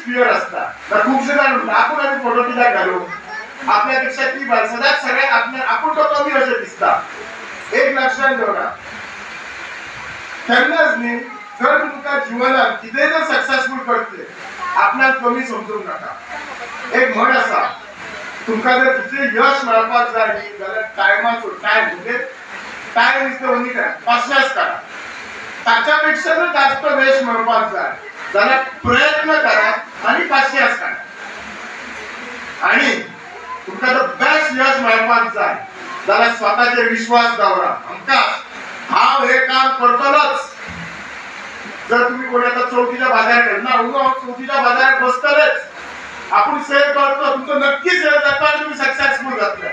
Fear आसता. खुबशे जाण म्हणटा आपूण आमी फोटो कित्याक घालू, आपल्या पेक्षा ती बायल सदांच सगळ्यांक आपल्या आपूण तो कमी अशें दिसता. एक लक्षात दवरा, केन्नाच न्ही जर तुमकां जिवनात कितेंय जर सक्सेसफूल करतले आपणाक कमी समजूंक नाका. एक म्हण आसा, तुमकां जर कितें यश मेळपाक जाय न्ही जाल्यार टायमाचो टायम म्हणजे time is the only time, पासियेंस काडा. ताच्या पेक्षा जर जास्त यश मेळपाक जाय जाल्यार प्रयत्न करा आनी पासियेंस काडा. आनी तुमकां जर बेस्ट यश मेळपाक जाय जाल्यार स्वताचेर विश्वास दवरा, आमकां हांव हें काम करतलोच. जर तुम्ही कोणी आता चौथीच्या बाजारात गेले ना, हांव चौथीच्या बाजारात बसतलेच, आपूण सेल करतो, तुमचो नक्की सेल जाता आनी तुमी सक्सेसफूल जातले.